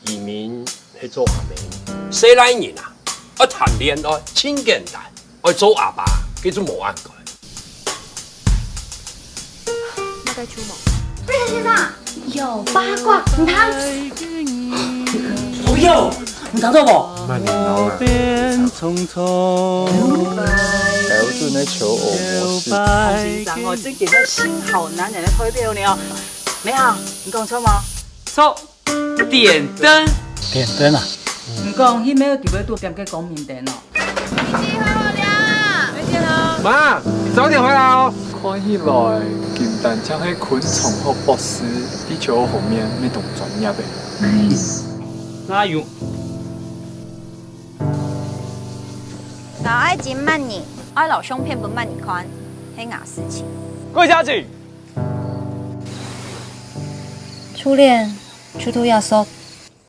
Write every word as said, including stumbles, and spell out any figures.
移民係做阿姆。細倈人啊，愛談戀愛真簡單，愛做阿爸，佢就無恁該。那該秋毛。瑞先生，有八卦，你聽。不要，你聽到無？慢點，老板。標準的求偶模式。先生哦，這個是新好男人的代表呢哦。美好，你講錯嗎？錯。 點燈。點燈啊？毋講，佢沒有特別多點个光明燈哦。媽，你早點回來哦。看起來，金丹像係昆蟲學博士，地球方面乜當專業个。哪有？老愛情慢你，愛老相片分慢你看，係𠊎事情。各位家長，初戀，處處要說